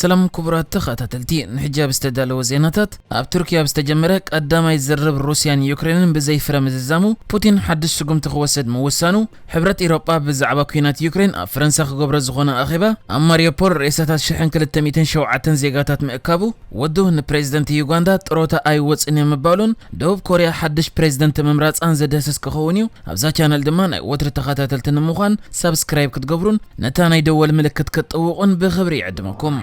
ሰላም ክቡራት ተኸታተልቲ፣ ንሕጂ ኣብ ዝተዳለወ ዜናታት፣ ኣብ ቱርኪ ኣብ ዝተጀመረ ቀዳማይ ዝርርብ ሩስያን ዩክሬንን ብዘይ ፍረ ምዝዛሙ፣ ፑቲን ሓድሽ ስጉምቲ ክወስድ ምውሳኑ፣ ሕብረት ኤውሮጳ ብዛዕባ ኲናት ዩክሬን ኣብ ፈረንሳ ክገብሮ ዝኾነ ኣኼባ፣ ኣብ ማሪዮፖል ሬሳታት ሽሕን ክልተ ሚእትን ሸውዓተን ዜጋታት ምእካቡ፣ ወዱ ንፕሬዝደንት ዩጋንዳ ጥሮታ ኣይወፅን እየ ምባሉን፣ ደቡብ ኮርያ ሓድሽ ፕሬዝደንት ምምራፃን ዘድህስስ ክኸውን እዩ። ኣብዛ ቻነል ድማ ናይ ወትሪ ተኸታተልቲ ንምዃን ሳብስክራይብ ክትገብሩን ነታ ናይ ደወል ምልክት ክትጥውቑን ብኽብሪ ይዕድመኩም።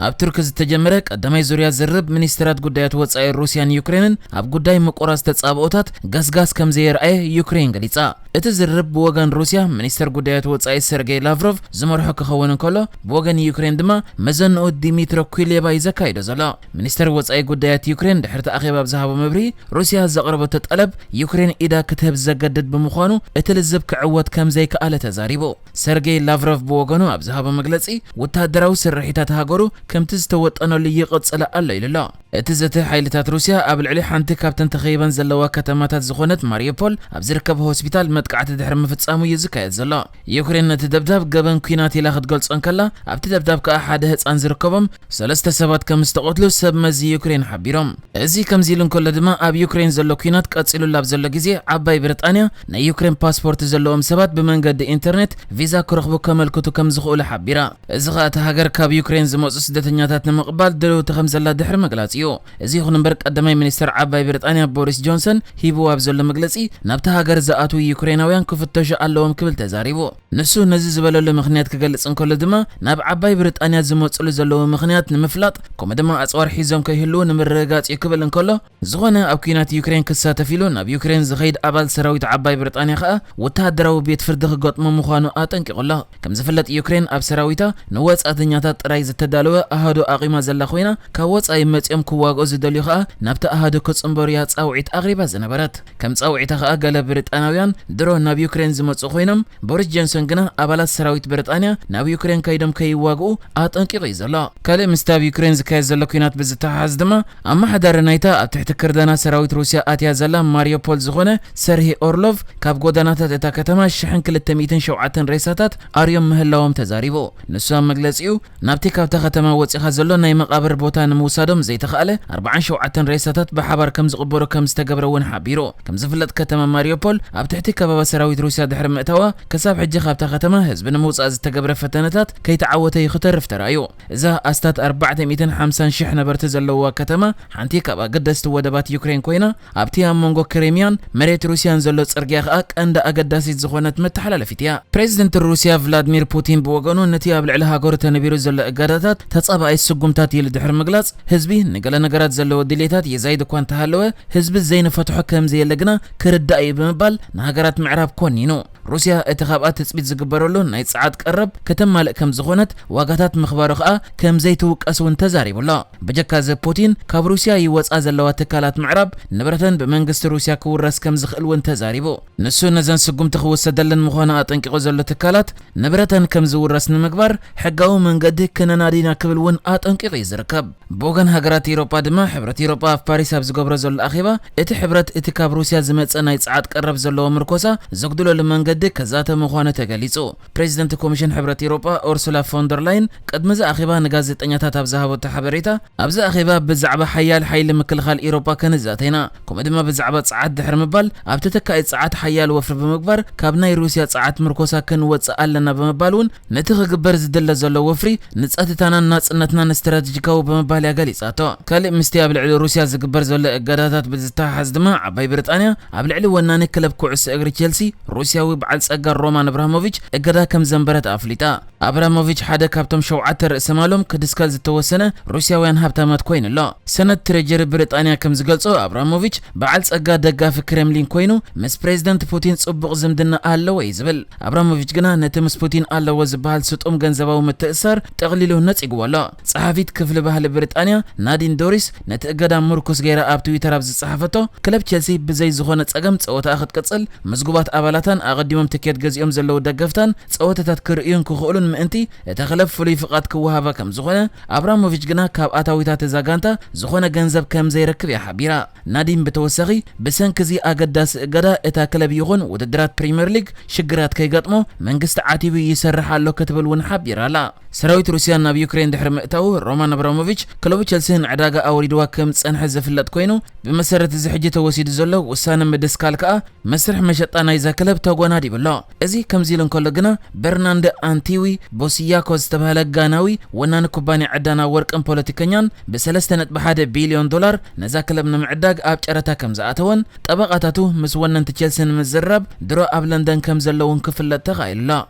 ኣብ ቱርኪ ዝተጀመረ ቀዳማይ ዙርያ ዝርርብ ሚኒስትራት ጉዳያት ወጻኢ ሩስያን ዩክሬንን ኣብ ጉዳይ ምቁራጽ ተጻብኦታት ገስጋስ ከም ዘየርኣየ ዩክሬን ገሊጻ። እቲ ዝርርብ ብወገን ሩስያ ሚኒስተር ጉዳያት ወጻኢ ሰርጌይ ላቭሮቭ ዝመርሖ ክኸውን እንከሎ፣ ብወገን ዩክሬን ድማ መዘንኡ ዲሚትሮ ኩሌባ እዩ ዘካይዶ ዘሎ። ሚኒስተር ወጻኢ ጉዳያት ዩክሬን ድሕርቲ ኣኼባ ኣብ ዝሃቦ መብርሂ፣ ሩስያ ዘቕረበቶ ጠለብ ዩክሬን ኢዳ ክትህብ ዘገድድ ብምዃኑ፣ እቲ ልዝብ ክዕወት ከም ዘይከኣለ ተዛሪቡ። ሰርጌይ ላቭሮቭ ብወገኑ ኣብ ዝሃቦ መግለጺ፣ ወተሃደራዊ ስርሒታት ሃገሩ ከምቲ ዝተወጠነሉ ይቕጽል ኣሎ ኢሉ ኣሎ። እቲ ዘተ ሓይልታት ሩስያ ኣብ ልዕሊ ሓንቲ ካብተን ተኸቢበን ዘለዋ ከተማታት ዝኾነት ማሪዮፖል ኣብ ዝርከብ ሆስፒታል መጥቃዕቲ ድሕሪ ምፍጻሙ እዩ ዝካየድ ዘሎ። ዩክሬን ነቲ ደብዳብ ገበን ኲናት ኢላ ክትገልጾ እንከላ፣ ኣብቲ ደብዳብ ከኣ ሓደ ህጻን ዝርከቦም ሰለስተ ሰባት ከም ዝተቐትሉ ሰብ መዚ ዩክሬን ሓቢሮም። እዚ ከምዚ ኢሉ እንከሎ ድማ፣ ኣብ ዩክሬን ዘሎ ኲናት ቀጺሉሉ ኣብ ዘሎ ግዜ፣ ዓባይ ብሪጣንያ ናይ ዩክሬን ፓስፖርት ዘለዎም ሰባት ብመንገዲ ኢንተርኔት ቪዛ ክረኽቡ ከመልክቱ ከም ዝኽእሉ ሓቢራ። እዚ ኸኣ እታ ሃገር ካብ ዩክሬን ዝመጹ ስደተኛታት ንምቕባል ድልውቲ ከም ዘላ ድሕሪ ምግላጽ እዩ። እዚ ይኹን እምበር፣ ቀዳማይ ሚኒስተር ዓባይ ብሪጣንያ ቦሪስ ጆንሰን ሂብዎ ኣብ ዘሎ መግለጺ፣ ናብታ ሃገር ዝኣትዉ ዩክሬናውያን ክፍተሹ ኣለዎም ክብል ተዛሪቡ። ንሱ ነዚ ዝበለሉ ምኽንያት ክገልጽ እንከሎ ድማ፣ ናብ ዓባይ ብሪጣንያ ዝመጹሉ ዘለዉ ምኽንያት ንምፍላጥ፣ ከምኡ ድማ ኣጽዋር ሒዞም ከይህልዉ ንምርግጋጽ እዩ ክብል እንከሎ፣ ዝኾነ ኣብ ኲናት ዩክሬን ክሳተፍ ኢሉ ናብ ዩክሬን ዝኸይድ ኣባል ሰራዊት ዓባይ ብሪጣንያ ኸኣ ወተሃደራዊ ቤት ፍርዲ ክገጥሞ ምዃኑ ኣጠንቂቑ ኣሎ። ከም ዝፍለጥ፣ ዩክሬን ኣብ ሰራዊታ ንወጻእተኛታት ጥራይ ዝተዳለወ ኣሃዱ ኣቒማ ዘላ ኮይና፣ ካብ ወጻኢ መጺኦም ክዋግኡ ዝደልዩ ኸኣ ናብቲ ኣሃዱ ክጽንበሩ እያ ጻውዒት ኣቕሪባ ዝነበረት። ከም ጻውዒታ ኸኣ ገለ ብሪጣንያውያን ድሮ ናብ ዩክሬን ዝመጹ ኮይኖም፣ ቦሪስ ጆንሰን ግና ኣባላት ሰራዊት ብሪጣንያ ናብ ዩክሬን ከይዶም ከይዋግኡ ኣጠንቂቑ እዩ ዘሎ። ካልእ ምስቲ ኣብ ዩክሬን ዝካየድ ዘሎ ኲናት ብዝተሓሓዝ ድማ፣ ኣመሓዳሪ ናይታ ኣብ ትሕቲ ክርዳና ሰራዊት ሩስያ ኣትያ ዘላ ማሪዮፖል ዝኾነ ሰርሂ ኦርሎቭ፣ ካብ ጎደናታት እታ ከተማ ሽሕን ክልተ ሚእትን ሸውዓተን ሬሳታት ኣርዮም ምህላዎም ተዛሪቡ። ንሱ ኣብ መግለጺኡ፣ ናብቲ ካብታ ከተማ ወጺኻ ዘሎ ናይ መቓብር ቦታ ንምውሳዶም ዘይተኻእለ ኣርባዓን ሸውዓተን ሬሳታት ብሓባር ከም ዝቕበሩ ከም ዝተገብረ እውን ሓቢሩ። ከም ዝፍለጥ፣ ከተማ ማሪዮፖል ኣብ ትሕቲ ከበባ ሰራዊት ሩስያ ድሕሪ ምእታዋ፣ ክሳብ ሕጂ ካብታ ከተማ ህዝቢ ንምውጻእ ዝተገብረ ፈተነታት ከይተዓወተ እዩ ክተርፍ ተራእዩ። እዛ ኣስታት ኣርባዕተ ሚእትን ሓምሳን ሽሕ ነበርቲ ዘለውዋ ከተማ፣ ሓንቲ ካብ ኣገደስቲ ወደባት ዩክሬን ኮይና፣ ኣብቲ ኣብ መንጎ ክሪምያን መሬት ሩስያን ዘሎ ጽርግያ ከኣ ቀንዲ ኣገዳሲት ዝኾነት መተሓላለፊት እያ። ፕሬዚደንት ሩስያ ቭላድሚር ፑቲን ብወገኑ፣ ነቲ ኣብ ልዕሊ ሃገሩ ተነቢሩ ዘሎ እገዳታት ተጻባኣይ ስጉምታት ኢሉ ድሕሪ ምግላጽ፣ ህዝቢ ንገለ ነገራት ዘለዎ ድሌታት የዛይድ እኳ እንተሃለወ፣ ህዝቢ ዘይንፈትሖ ከም ዘየለ ግና ክርዳእ እዩ ብምባል ንሃገራት ምዕራብ ኮኒኑ። ሩስያ እቲ ካብኣ ትጽቢት ዝግበረሉ ናይ ጸዓት ቀረብ ከተማልእ ከም ዝኾነት፣ ዋጋታት ምኽባሩ ከኣ ከም ዘይትውቀስ እውን ተዛሪቡ ኣሎ። ብጀካ እዚ፣ ፑቲን ካብ ሩስያ ይወጻ ዘለዋ ትካላት ምዕራብ ንብረተን ብመንግስቲ ሩስያ ክውረስ ከም ዝኽእል እውን ተዛሪቡ። ንሱ ነዘን ስጉምቲ ክውሰደለን ምዃኑ ኣጠንቂቑ ዘሎ ትካላት ንብረተን ከም ዝውረስ ንምግባር ሕጋዊ መንገዲ ክነናዲ ኢና ክብል እውን ኣጠንቂቑ እዩ ዝርከብ። ብወገን ሃገራት ኤውሮጳ ድማ፣ ሕብረት ኤውሮጳ ኣብ ፓሪስ ኣብ ዝገብሮ ዘሎ ኣኼባ፣ እቲ ሕብረት እቲ ካብ ሩስያ ዝመጸ ናይ ጸዓት ቀረብ ዘለዎ ምርኮሳ ዘጉድለሉ መንገዲ ከዛተ ምዃኑ ተገሊጹ። ፕሬዚደንት ኮሚሽን ሕብረት ኤውሮጳ ኡርሱላ ፎንደር ላይን ቅድሚ እዚ ኣኼባ ንጋዜጠኛታት ኣብ ዝሃበቶ ሓበሬታ፣ ኣብዚ ኣኼባ ብዛዕባ ሓያል ሓይሊ ምክልኻል ኤውሮጳ ክንዛተ ኢና፣ ከምኡ ድማ ብዛዕባ ጸዓት ድሕሪ ምባል፣ ኣብ ተተካኢ ጸዓት ሓያል ወፍሪ ብምግባር ካብ ናይ ሩስያ ጸዓት ምርኮሳ ክንወጽእ ኣለና ብምባል እውን፣ ነቲ ክግበር ዝድለ ዘሎ ወፍሪ ንጸጥታናን ናጽነትናን ስትራቴጂካዊ ብምባል እያ ገሊጻቶ። ካልእ ምስቲ ኣብ ልዕሊ ሩስያ ዝግበር ዘሎ እገዳታት ብዝተሓሓዝ ድማ፣ ዓባይ ብሪጣንያ ኣብ ልዕሊ ወናኒ ክለብ ኩዕሶ እግሪ ቼልሲ፣ ሩስያዊ በዓል ጸጋ ሮማን ኣብራሞቪች እገዳ ከም ዘንበረት ኣፍሊጣ። ኣብራሞቪች ሓደ ካብቶም ሸውዓተ ርእሰ ማሎም ክድስከል ዝተወሰነ ሩስያውያን ሃብታማት ኮይኑ ኣሎ። ሰነድ ትሬጀሪ ብሪጣንያ ከም ዝገልጾ፣ ኣብራሞቪች በዓል ጸጋ ደጋፊ ክሬምሊን ኮይኑ፣ ምስ ፕሬዚደንት ፑቲን ጽቡቕ ዝምድና ኣለዎ እዩ ዝብል። ኣብራሞቪች ግና ነቲ ምስ ፑቲን ኣለዎ ዝበሃል ስጡም ገንዘባዊ ምትእስሳር ጠቕሊሉ ነጺግዎ ኣሎ። ጸሓፊት ክፍሊ ባህሊ ብሪጣንያ ናዲን ዶሪስ ነቲ እገዳ ምርኩስ ገይራ ኣብ ትዊተር ኣብ ዝጸሓፈቶ፣ ክለብ ቼልሲ ብዘይ ዝኾነ ጸገም ጸወታኣ ክትቅጽል፣ ምዝጉባት ኣባላታን ኣቐዲሞም ትኬት ገዚኦም ዘለዉ ደገፍታን ጸወታታት ክርእዩን ክኽእሉን ምእንቲ እታ ክለብ ፍሉይ ፍቓድ ክወሃባ ከም ዝኾነ፣ ኣብራሞቪች ግና ካብ ኣታዊታት እዛ ጋንታ ዝኾነ ገንዘብ ከም ዘይረክብ እያ ሓቢራ። ናዲም ብተወሳኺ፣ ብሰንኪ እዚ ኣገዳሲ እገዳ እታ ክለብ ይኹን ውድድራት ፕሪምየር ሊግ ሽግራት ከይገጥሞ መንግስቲ ዓቲቡ ይሰርሕ ኣሎ ክትብል እውን ሓቢራ ኣላ። ሰራዊት ሩስያ ናብ ዩክሬን ድሕሪ ምእታዉ፣ ሮማን ኣብራሞቪች ክለቡ ቸልሲ ንዕዳጋ ኣውሪድዋ ከም ዝጸንሐ ዝፍለጥ ኮይኑ፣ ብመሰረት እዚ ሕጂ ተወሲዱ ዘሎ ውሳነ ምድስካል ከኣ መስርሕ መሸጣ ናይዛ ክለብ ተጓናዲቡ ኣሎ። እዚ ከምዚ ኢሉ እንከሎ ግና፣ በርናንድ ኣንቲዊ ቦስያኮ ዝተባህለ ጋናዊ ወናኒ ኩባንያ ዕዳና ወርቅን ፖለቲከኛን ብሰለስተ ነጥቢ ሓደ ቢልዮን ዶላር ነዛ ክለብ ንምዕዳግ ኣብ ጨረታ ከም ዝኣተወን፣ ጠበቓታቱ ምስ ወነንቲ ቸልሲ ንምዝርራብ ድሮ ኣብ ለንደን ከም ዘለውን ክፍለጥ ተኻኢሉ ኣሎ።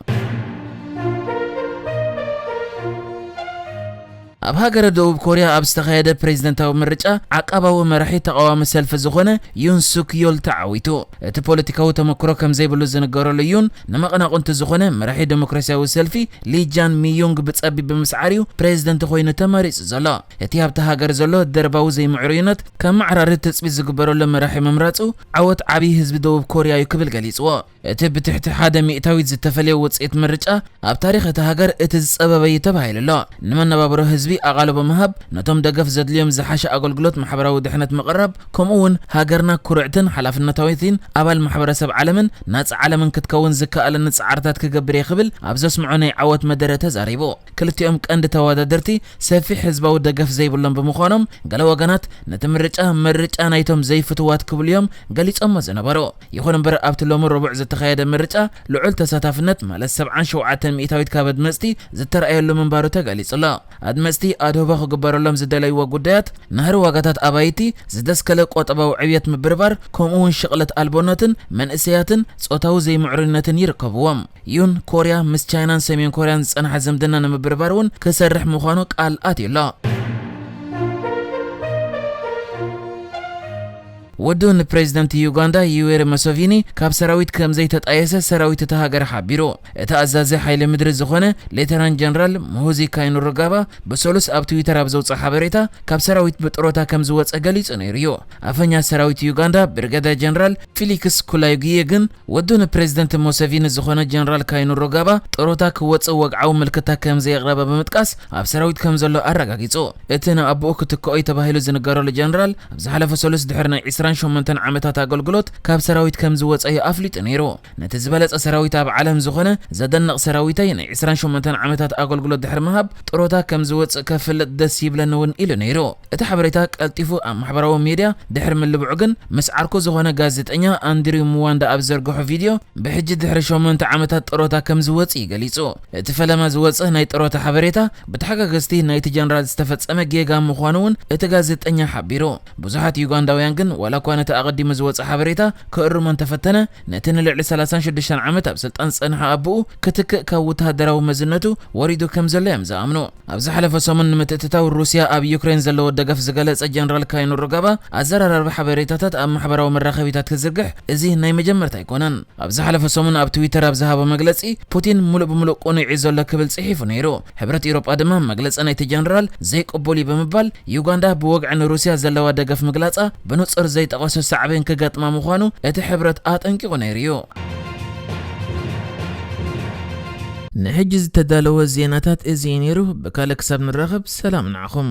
ኣብ ሃገረ ደቡብ ኮርያ ኣብ ዝተኻየደ ፕሬዝደንታዊ ምርጫ፣ ዓቃባዊ መራሒ ተቓዋሚ ሰልፊ ዝኾነ ዩን ሱክ ዮል ተዓዊቱ። እቲ ፖለቲካዊ ተመክሮ ከም ዘይብሉ ዝንገረሉ ዩን፣ ንመቐናቕንቱ ዝኾነ መራሒ ዴሞክራሲያዊ ሰልፊ ሊ ጃን ሚዩንግ ብጸቢብ ብምስዓር እዩ ፕሬዝደንት ኮይኑ ተመሪጹ ዘሎ። እቲ ኣብታ ሃገር ዘሎ ደርባዊ ዘይምዕሩይነት ከመዓራሪ ትጽቢት ዝግበረሉ መራሒ ምምራጹ፣ ዓወት ዓቢ ህዝቢ ደቡብ ኮርያ እዩ ክብል ገሊጽዎ። እቲ ብትሕቲ ሓደ ሚእታዊት ዝተፈለየ ውጽኢት ምርጫ፣ ኣብ ታሪኽ እታ ሃገር እቲ ዝጸበበ እዩ ተባሂሉ ኣሎ። ንመነባብሮ ህዝቢ ኣቓልቦ ምሃብ፣ ነቶም ደገፍ ዘድልዮም ዝሓሸ ኣገልግሎት ማሕበራዊ ድሕነት ምቕራብ፣ ከምኡ እውን ሃገርና ኩርዕትን ሓላፍነታዊትን ኣባል ማሕበረሰብ ዓለምን ናጻ ዓለምን ክትከውን ዝከኣለኒ ጻዕርታት ክገብር እየ ክብል ኣብ ዘስምዖ ናይ ዓወት መደረ ተዛሪቡ። ክልቲኦም ቀንዲ ተወዳደርቲ ሰፊሕ ህዝባዊ ደገፍ ዘይብሎም ብምዃኖም፣ ገለ ወገናት ነቲ ምርጫ ምርጫ ናይቶም ዘይፍትዋት ክብሉ እዮም ገሊጾሞ ዝነበሩ። ይኹን እምበር፣ ኣብቲ ሎሚ ረቡዕ ዝተኻየደ ምርጫ ልዑል ተሳታፍነት፣ ማለት ሰብዓን ሸውዓተን ሚእታዊት ካብ ኣድመጽቲ ዝተረኣየሉ ምንባሩ ተገሊጹ ኣሎ። ኣድመጽቲ ኣድህቦ ክግበረሎም ዝደለይዎ ጉዳያት፣ ናህሪ ዋጋታት ኣባይቲ፣ ዝደስከለ ቆጠባዊ ዕብየት ምብርባር፣ ከምኡ እውን ሽቕለት ኣልቦነትን መንእሰያትን ጾታዊ ዘይምዕሩይነትን ይርከብዎም። ዩን፣ ኮርያ ምስ ቻይናን ሰሜን ኮርያን ዝጸንሓ ዝምድና ንምብርባር እውን ክሰርሕ ምዃኑ ቃል ኣትዩ ኣሎ። ወዱ ንፕሬዝደንት ዩጋንዳ ዩዌሪ ሙሰቪኒ ካብ ሰራዊት ከም ዘይተጣየሰ ሰራዊት እታ ሃገር ሓቢሩ። እቲ ኣዛዚ ሓይሊ ምድሪ ዝኾነ ሌተናንት ጀነራል ሙሁዚ ካይኑሩጋባ ብሰሉስ ኣብ ትዊተር ኣብ ዘውፅኣ ሓበሬታ፣ ካብ ሰራዊት ብጥሮታ ከም ዝወፀ ገሊፁ ነይሩ እዩ። ኣፈኛ ሰራዊት ዩጋንዳ ብሪጋዴር ጀነራል ፊሊክስ ኩላይጉየ ግን፣ ወዱ ንፕሬዝደንት ሙሰቪኒ ዝኾነ ጀነራል ካይኑሩጋባ ጥሮታ ክወፅእ ወግዓዊ ምልክታ ከም ዘየቕረበ ብምጥቃስ፣ ኣብ ሰራዊት ከም ዘሎ ኣረጋጊፁ። እቲ ንኣቦኡ ክትክኦ እዩ ተባሂሉ ዝንገረሉ ጀነራል፣ ኣብ ዝሓለፈ ሰሉስ ድሕሪ ናይ ዒስራን ሸሞንተን ዓመታት ኣገልግሎት ካብ ሰራዊት ከም ዝወፀ እዩ ኣፍሊጡ ነይሩ። ነቲ ዝበለጸ ሰራዊት ኣብ ዓለም ዝኾነ ዘደንቕ ሰራዊተይ ናይ ዒስራን ሸሞንተን ዓመታት ኣገልግሎት ድሕሪ ምሃብ ጥሮታ ከም ዝወፅእ ከፍልጥ ደስ ይብለኒ እውን ኢሉ ነይሩ። እቲ ሓበሬታ ቀልጢፉ ኣብ ማሕበራዊ ሚድያ ድሕሪ ምልብዑ ግን፣ ምስ ዓርኩ ዝኾነ ጋዜጠኛ ኣንድሪው ምዋንዳ ኣብ ዘርግሖ ቪድዮ፣ ብሕጂ ድሕሪ ሸሞንተ ዓመታት ጥሮታ ከም ዝወፅእ እዩ ገሊጹ። እቲ ፈለማ ዝወጽእ ናይ ጥሮታ ሓበሬታ ብተሓጋገዝቲ ናይቲ ጀነራል ዝተፈጸመ ጌጋ ምዃኑ እውን እቲ ጋዜጠኛ ሓቢሩ። ብዙሓት ዩጋንዳውያን ግን፣ ዋላ እኳ ነቲ ኣቐዲሙ ዝወጸ ሓበሬታ ክእርሞ እንተፈተነ፣ ነቲ ንልዕሊ ሰላሳን ሽዱሽተን ዓመት ኣብ ስልጣን ዝጸንሐ ኣቦኡ ክትክእ ካብ ወተሃደራዊ መዝነቱ ወሪዱ ከም ዘሎ እዮም ዝኣምኑ። ኣብ ዝሓለፈ ሰሙን ንምትእትታው ሩስያ ኣብ ዩክሬን ዘለዎ ደገፍ ዝገለጸ ጀነራል ካይኑሩጋባ፣ ኣዘራራቢ ሓበሬታታት ኣብ ማሕበራዊ መራኸቢታት ክዝርግሕ እዚ ናይ መጀመርታ ኣይኮነን። ኣብ ዝሓለፈ ሰሙን ኣብ ትዊተር ኣብ ዝሃቦ መግለጺ፣ ፑቲን ምሉእ ብምሉእ ቅኑዕ እዩ ዘሎ ክብል ጽሒፉ ነይሩ። ሕብረት ኤውሮጳ ድማ መግለጺ ናይቲ ጀነራል ዘይቅቡል እዩ ብምባል፣ ዩጋንዳ ብወግዒ ንሩስያ ዘለዋ ደገፍ ምግላጻ ብንጹር ዘይጠቐሶ ሳዕቤን ክገጥማ ምዃኑ እቲ ሕብረት ኣጠንቂቑ ነይሩ እዩ። ንሕጂ ዝተዳለወ ዜናታት እዚ እዩ ነይሩ። ብካልእ ክሳብ ንራኸብ፣ ሰላም ንዓኹም።